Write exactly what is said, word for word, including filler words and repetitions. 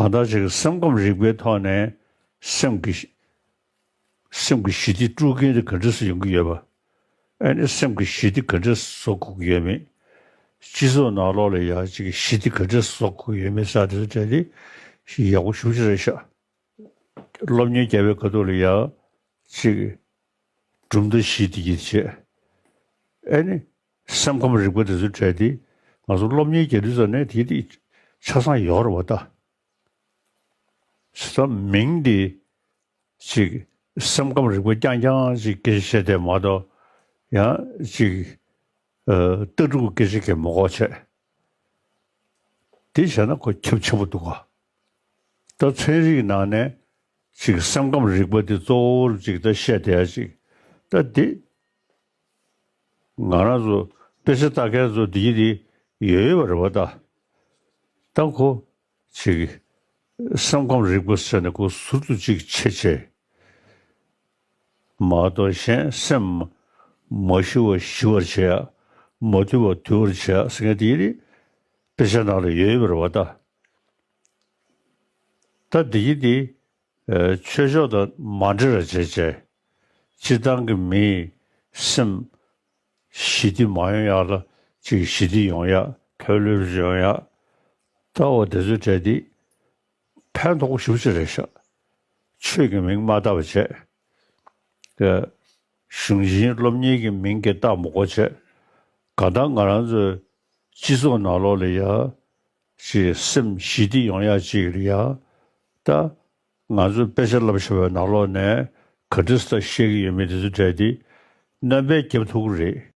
གང་ལྟར་ཅིག་སེམས་ཁམས་རིག་པའི་ཐོག་ནས་སེམས་ཀྱི་སེམས་ཀྱི་ཞི་བདེ་དཀྲུག་མཁན་དེ་ག་འདྲ་སེ་ཡོང་གི་ཡོད་པ། ཨ་ནི་སེམས་ཀྱི་ཞི་བདེ་ག་འདྲ་བཟོ་དགོས་ཀྱི་ཡོད་མེད། སྤྱི་ཚོགས་ནང་ལོགས་ལ་ཡང་ཅིག་ཞི་བདེ་ག་འདྲ་བཟོ་དགོས་ཀྱི་ཡོད་མེད་ཟེར་དེ་ཚོ་གྲས་དེ་ཡག་པོ་ཞེ་པོ་ཅིག་རེད་ཤག་སློབ་གཉེར་རྒྱག་པའི་ཁ་ཐུག་ལ་ཡང་ཅིག་གྲུབ་མཐའ་བཞི་དེ་གྱིས་བྱས། ཨ་ནི་སེམས་ཁམས་རིག་པ་དེ་ཚོ་གྲས་དེ་ང་ཚོ་སློབ་གཉེར་རྒྱག་དུས་ཙམ་ནས་དེ་དེ་ཆ་ཚང་ཡོད་རེད་པ་ད། ད་མིང་འདི་ཅིག་སེམས་ཁམས་རིག་པ་རྐྱང་རྐྱང་ཅིག་སྐད་ཆ་བཤད་བསྡད་མ་གཏོགས། ཡང་ཅིག་ཨ་ལྟ་གྲུབ་སྐད་ཆ་གང་མ་གོ་བྱས། དེ་བྱས་ན་ཁོ་ཁྱབ་ཆེན་པོ་འདུག་ག་ད་ཚན་རིག་ནང་ནས་ཅིག་སེམས་ཁམས་རིག་པ་འདི་གཙོ་བོར་ཅིག་ད་བཤད་བསྡད་ཡ་ཅིག་ད་འདི། ང་རང་ཚོ་དཔེ་ཆ་ལྟ་མཁན་ཚོ་འདི་འདི་ཡོད་ཡོད་པ་རེད་པ་ད། ད་ཁོ་ཅིག་སེམས་ཁམས་རིག་པ་ཟེར་ནས་ཁོ་ཟུར་དུ་ཅིག་ཕྱེ་བྱས། མ་གཏོགས་གཞན་སེམས་མ་ཞི་བ་ཞི་བར་བྱེད་ཡ། མ་དུལ་བ་དུལ་བར་བྱེད་ཡ་ཟེར་མཁན་འདི་འདི་དཔེ་ཆ་ནང་ལ་ཡོད་ཡོད་པ་རེད་པ་ད། ད་འདི་འདི། ཨ་ཆོས་ཕྱོགས་དང་མ་འབྲེལ་བ་བྱས་བྱས། སྤྱིར་བཏང་གི་མིའི་སེམས་ཞི་བདེ་མ་ཡོང་ཡག་ལ་ཅིག་ཞི་བདེ་ཡོང་ཡག་ཕན་ལོས་ཡོང་ཡག་ལྟ་བ་དེ་ཚོའི་གྲས་དེ་ཕན་ཐོགས་པོ་ཞེ་པོ་ཅིག་རེད་ཤག་ཆོས་ཀྱི་མིང་མ་བཏགས་པ་བྱས། ཨ་གཞུང་ཆེན་སློབ་གཉེར་གྱི་མིང་གིས་བཏགས་མ་དགོས་བྱས། གང་ལྟར་ང་རང་ཚོའི་སྤྱི་ཚོགས་ནང་ལོགས་ལ་ཡ། ཅིག་སེམས་ཞི་བདེ་ཡོང་ཡ་ཅིག་ལ་ཡ། ད་ང་ཚོས་དཔེ་ཆ་བསླབ་བཞག་པའི་ནང་ལོགས་ནས་ག་འདྲ་སེ་བཤད་ཀྱི་ཡོད་མེད་དེ་ཚོ་གྲས་དེ་སྣོན་པ་རྒྱབ་ཐུབ་ཀྱི་རེད།